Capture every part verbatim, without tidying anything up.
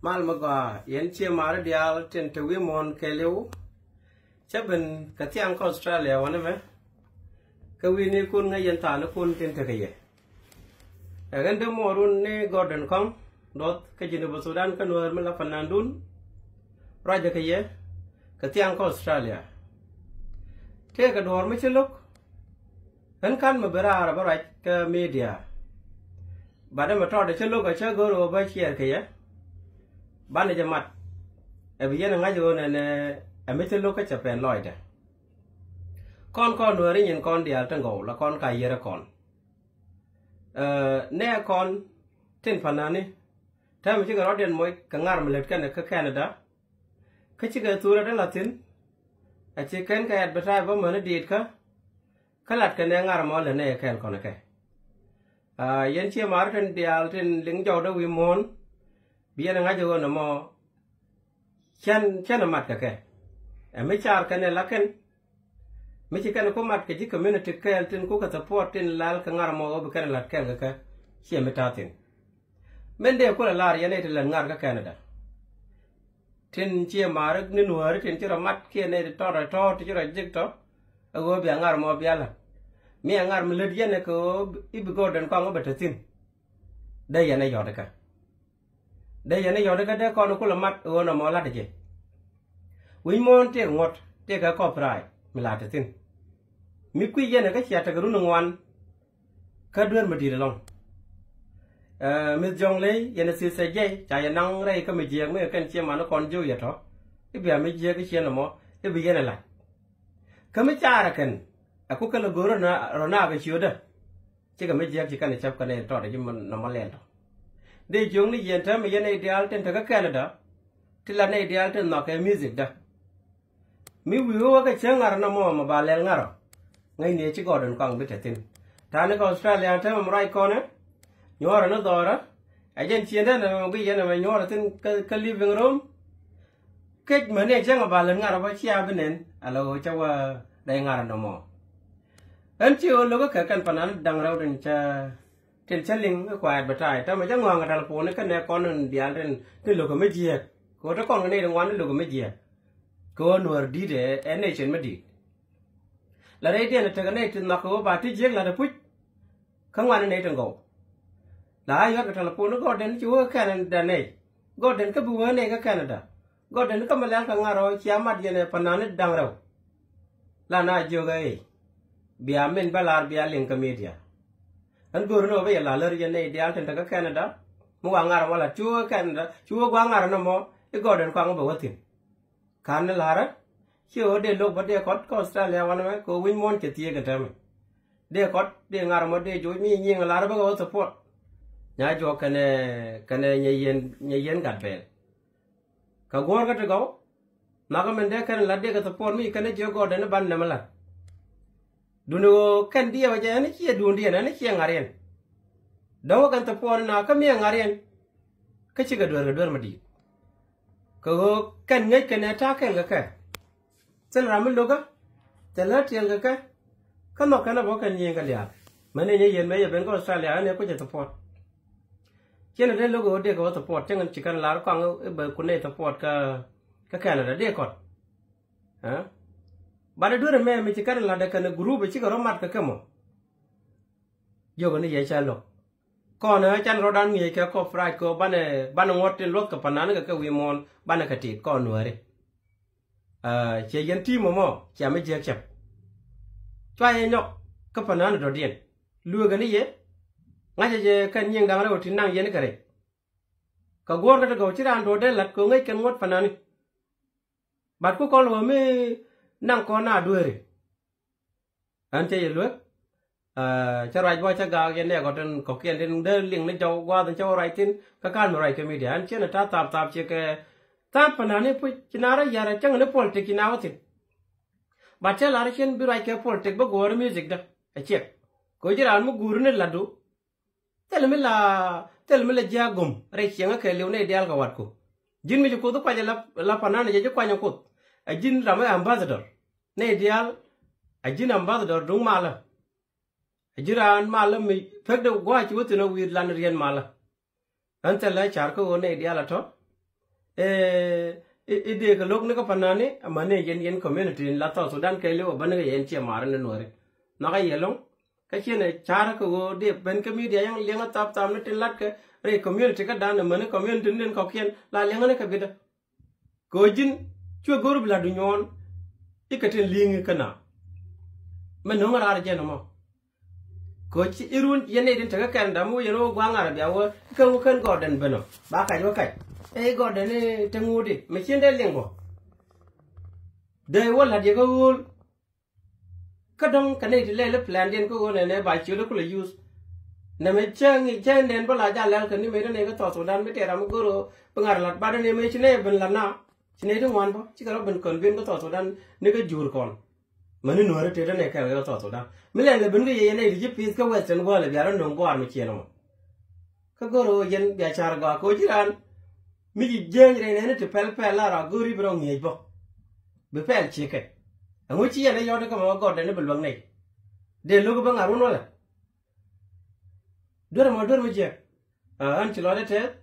Mal mi gɔaa, yɛn ciɛ mari diaal tin te wi̱i̱ muɔ̱ɔ̱n kɛɛliw. Cä ben kɛ thiaŋ kä Australia wanɛ mɛ. Kä wi̱i̱ ni kun ŋäc yɛn thaani kun tin te kɛ yɛ. Ɛ ɣän dee muɔɔrun ni Gordon Kɔŋ, duɔth kä Jinub Sudan kä Nuäär mi la panandun. Ruacɛ kɛ yɛ kɛ thiaŋ kä Australia. Tëëkɛ duɔ̱ɔ̱r mi ci lo̱k. Ɣän kan mi bi raar ɛ bä ruac kä media. Bat ɛmɛ tɔɔt ɛ cä lo̱k ɛ cä go̱r ɣöö bä ciɛɛr kɛ yɛ. Banɛ jɛ mat. Ɛ bi yɛn ɛ ŋa̱c ɣöö nɛnɛ ɛ mi cä lo̱k kä cɛ pɛn lɔcdɛ. Kɔn kɔn Nuääri nyin kɔn diaal ti ŋɔw la kɔn ka yier ɛ kɔn. Ɛ, nɛ kɔn tin panani. Täämɛ cikɛ rɔ̱diɛn moc kɛ ŋar mi lät kɛnɛ kä Canada. Kä cikɛ thurɛ dee la thi̱n. A ci kɛn kɛ advertise bä mäni diit kä. Kä lat kɛ nɛ ŋar mɔ lɛ nɛ kɛn kɔn kɛ. A, yɛn ciɛ mar tin diaal tin liŋ jɔw dee wi̱i̱ muɔ̱ɔ̱n. Bi yɛn ŋa̱c ɛ ɣöö nɔmɔ. Cän, cän ɛ mat kɛ kɛ. Ɛ mi car kɛn ɛ la kɛn. Mi ci kɛn ku mat kɛ ji̱ community kɛɛl tin ku kɛ support tin lal kɛ ŋar mɔ ɣöö bi kɛn ɛ lat kɛɛl kɛ kɛ. Ciɛ mi ta̱a̱ thi̱n. Min dee kulɛ lar yɛn ɛ ti lät ŋar kä Canada. Tin ciɛ maari ni Nuääri tin ci rɔ mat kiɛ nɛy ti tɔt rɔ tɔ̱ ti ci rɔ jek tɔ̱. Ɛ ɣöö bia ŋar mɔ bia la̱t. Mi ɛ ŋar mi lät yɛn ɛ kɛ ɣöö i̱ bi Gordon Kɔŋ ɛ bɛ te thi̱n. Dee yɛn ɛ yɔt kä. Dee yɛn ɛ yɔt kä dee kɔn kulɛ mat ɛ ɣöö nɔmɔ la̱t ɛ jɛ. Wi̱c muɔ̱ɔ̱n tëëk ŋuɔ̱t tëëk kɛ copyright mi la̱t te thi̱n. Mi kui̱ yɛn ɛ kä cia tekɛ run ŋuan. Kä duer mi di̱i̱t ɛlɔ̱ŋ. Ɛ, Miss Jɔŋ Ley, yɛn ɛ thieth ɛ jɛy, ca yɛ naŋ rɛy kä mi jiɛɛk mi kɛn ciɛ man kɔn jiök yɛ tɔ̱. I̱ bia mi jiɛɛk i̱ ciɛ nɔmɔ, i̱ bi yɛn ɛ la̱t. Kä mi caarɛ kɛn, ɛ ku kɛn ɛ go̱o̱r rɔ na, rɔ naak ɛ ciötdä. Cikɛ mi jiɛɛk ci kɛn ɛ cäp kɛn ɛ tɔt ɛ ji̱ nɔmɔ lɛl tɔ̱. Dee jiökni yɛn täämɛ yɛn ɛ diaal tin te kä Canada. Ti la nɛy diaal tin nhɔakɛ musicdä. Mi wi̱i̱ wä kɛ cäŋ ŋarä nɔmɔ mɛ ba lɛl ŋarä. Ŋäcni ɛ ci Gordon Kɔŋ bi te thi̱n. Ta̱a̱ ni kɛ Australia täämɛ mi ruac kɔnɛ. Nyuɔrä ni dhɔrä. Ɛ jɛn ciëndä nɛ mɛ guic yɛn ɛmɛ nyuɔrä thi̱n kä, kä living room. Kec mäni ɛ cäŋ ɛ ba lɛl ŋarä bä cia bi nɛn. Ala ɣöö cä wä rɛy ŋarä nɔmɔ. Ɣän ci ɣöö lo̱kä kɛ kɛn panan da̱ŋ rɛw tin cä, tin cä liŋ kɛ kuayɛt bɛ ta̱a̱. Täämɛ cä ŋɔaŋ kɛ telephone kɛn nɛ kɔn in diaal tin, tin lo̱kä mi jiääk. Kɛ ɣöö te kɔn kɛ nɛy ti ŋuan in lo̱kä mi jiääk. Kɛ ɣöö Nuäär di̱t ɛ, ɛ nation mi di̱i̱t. La rɛydiɛn ɛ tekɛ nɛy ti nhɔk kɛ ɣöö ba ti jiääk la̱t ɛ puc. Kä ŋuan in nɛy ti gɔw. La a yua̱t kɛ telephone Gordon ci wä kɛ Canada nɛy. Gordon kä bi wä nɛy kä Canada. Gɔ̱dɛn kä mi lɛl kɛ ŋa̱r ɔ cia mat yɛn ɛ panan ni da̱ŋ rɛw. La na jiök ɛ i̱ bia min bä lar bia liŋ kä media. Ɣän go̱o̱r ni ɣöö bä yɛ la lär yɛn nɛy diaal tin te kä Canada. Mi wa ŋa̱r ɔ wala cu kä Canada cu wä gua̱a̱ ŋa̱r ɔ nɔmɔ i̱ Gɔ̱dɛn kɔaŋ bɛ wä thi̱n. Ka̱n ni la̱rä ci ɣöö dee lo̱k bä dee kɔt kä Australia wanɛ mɛ kɛ ɣöö wi̱c muɔ̱ɔ̱n cɛ thieek in täämɛ. Dee kɔt dee ŋa̱r ɔ mɔ dee joc mi nyiŋ ɛ la̱rä bä kɛ ɣöö support. Nya juɔk kɛnɛ kɛnɛ nyɛ yien nyɛ yien gat bɛɛl. Kɛ guɔ̱ɔ̱r kä ti gɔw. Nhɔakä min dee kɛn lat dee kɛ support mi kɛn jiök Gɔ̱dɛn ni ban nɛmɛ lat. Duni ɣöö kɛn diɛw jɛ ɛn ciɛ duundiɛn ɛn ciɛ ŋa̱riɛn. Dɔ̱ŋ wä kɛn support ni na kä mi ɛ ŋa̱riɛn. Kä cikɛ dueer kɛ dueer mi di̱i̱t. Kɛ ɣöö kɛn ŋäc kɛn ɛ ta̱a̱ kɛl kɛ kɛ. Thil ram mi lo̱kä. Thil ɣä tiɛl kɛ kɛ. Kä nhɔk kɛn ɛ bä kɛn nyiëëŋ kɛ liaal. Mɛn ɛ nyɛ yɛn mëë yɛ ben kä Australia ɛn ɛ kucɛ support. Ciɛn ɛ dee lo̱k ɛ ɣöö dee kɛ wä support cäŋ ci kɛn lar kɔaŋ i̱ bɛ kun nɛy support kä, kä Canada dee kɔt. Ɛ? Banɛ duer ɛmɛ mi ci kɛn ɛ la̱t ɛ kɛn ɛ group ɛ cikɛ rɔ mat kɛ kɛ mɔ. Jiök ɛ ni yɛ cä lo̱k. Kɔn ɛ can rɔ̱dan ŋi̱eec kɛ copyright kɛ ɣöö banɛ, banɛ ŋuɔ̱t tin luɔth kɛ panan kɛ kɛ wi̱i̱ muɔ̱ɔ̱n banɛ kɛ tit kɔn Nuääri. Ɛ, ciɛ yɛn ti̱i̱m ɛmɔ cia mi jiääk cäp. Cua yɛ nyɔk kä panan dɔ̱diɛn. Lueekɛ ni yɛ. Ŋa̱cä jɛ kɛn nyiëŋ da̱ŋ rɛw ti naŋ yɛn kɛ rɛc. Kɛ guɔ̱ɔ̱r kä ti gɔw ci raan tuɔɔk dee la̱t kɛ ɣöö ŋäc kɛn ŋuɔ̱t panan ni. Bat ku kɔn ɣöö mi naŋ kɔn na dueeri. Ɣän cä yɛ luek. Ɛ, cä ruac bä cä gaak yɛn nɛɛkɔ tin kɔ̱kiɛn tin dee liŋ ni jɔw gua̱a̱th in cä wä ruac thi̱n kä ka̱n mi ruac kä media. Ɣän ciɛn ɛ ta̱a̱ thap thap ciɛ kɛ tha̱a̱ŋ panan ni puc ci na rɔ yär ɛ cäŋ ni politic ci na wä thi̱n. Bat cä lar ciɛn bi ruac kɛ politic bä guɔ̱ɔ̱r music dä ɛ ciɛk. Kɛ ɣöö ji̱ raan mi guur ni latdu. Thil mi la, thil mi la ji̱ a gom rɛy ciɛŋä kɛ liw nɛy diaal kɛ watku. Ji̱n mi ci Kuoth kuac la, la panan jɛ ji̱ kuany Kuoth. Ɛ ji̱n ram ɛ ambassador. Nɛy diaal ɛ ji̱n ambassador duŋ malä. Ɛ ji̱ raan malä mi pekdɛ gua̱a̱c ci wä thi̱n ɛ wi̱i̱ lan riɛn malä. Ɣän thilɛ ca̱r kä ɣöö nɛy diaal a tɔ̱. I̱ dee kɛ lo̱k ni kä panani amäni yɛn yɛn community in la South Sudan kɛ liw a bäni kɛ yɛn ciɛ mari ni nuɔri. Nhɔkä yɛ lo̱ŋ kä ciɛ nɛ car kä ɣöö dee ben kä media yɛn liɛŋä thap thap ni tin latkɛ rɛy community kä dan amäni community ni tin kɔkiɛn la liɛŋä ni kɛ bitdä. Kɛ ɣöö ji̱n cuɛ go̱r bi la du nyuɔ̱ɔ̱n i̱ kɛ tin li̱i̱ŋ i̱ kä na. Mɛ no̱ŋ raar jɛn ɛmɔ. Kɛ ɣöö ci i̱ run yɛn nɛy tin tekä Canada mi wä yɛn wä gua̱a̱ŋ Arabia wä i̱ kɛn wä kɛn Gordon ben ɔ ba kac wä kac. Ɛ i̱ Gordon i̱ te ŋuut i̱ mɛ cien dee liŋ bä. Dee wä la̱t yɛ kä ɣööl. Kä dɔ̱ŋ kɛ nɛy ti lɛl i̱ plandiɛn kä ɣöö nɛnɛ ba ciöt i̱ kulɛ use. Nɛmɛ cäŋ cäŋ nɛn bä la jal lɛl kɛ ni mëë däŋ nɛy kä South Sudan mi tɛɛr ram mi go̱r ɣöö bi ŋa̱r la̱t ba däŋ nɛy mëë ci nɛy ben la̱t na. Ci nɛy ti ŋuan bä cikɛ rɔ ben kɔn ben kä South Sudan ni kä jur kɔn. Mäni nuɔ̱ɔ̱ri tëë däŋ nɛy kɛl kä South Sudan mi lɛl lɛ ben kä yɛ yɛn nɛy ti ci pi̱th kä Western world bia rɔ no̱ŋ buaar mi ciɛn ɛmɔ. Kä go̱r ɣöö yɛn bia ca̱r gɔaa kɛ ɣöö ci raan mi ci jieny rɛy nɛni ti pɛl pɛl la rɔ a go̱r i̱ bi rɔ ŋi̱eec bä. Bi pɛl ciekɛ ɛŋu ci yɛn ɛ yɔt kä mɛ wä Gordon i̱ bi luäk nɛy. Dee lo̱k i̱ bä ŋa̱r wun wälɛ. Duer mɔ duer mi jiɛk. Ɣän ci lɔcdä tɛth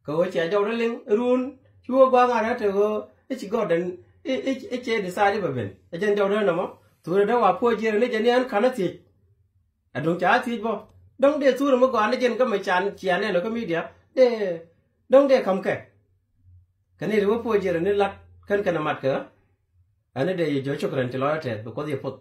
kɛ ɣöö cia jɔwdä liŋ run ci wä gua̱a̱ŋ a rɛ̈t te ɣöö i̱ ci Gordon i̱ i̱ i̱ cie decide i̱ bɛ ben ɛ jɛn jɔwdä nɔmɔ. Thurɛ dee wa puɔ̱c jiɛn ni jɛn ni ɣän ka̱n a thiec. Ɛ duŋ ca a thiec bä dɔ̱ŋ dee thurɛ mi gɔaa ni jɛn kä mi can cia nɛn kä media dee dɔ̱ŋ dee ka̱m kɛ. Kɛ ni ri wä puɔ̱c jiɛn ni lat kän kɛn a mat kɛ ɣä. Ɛn ni dee yɛ jɔ̱ cuk rɛn ci lɔcdä tɛth bi Kuoth yɛ poth.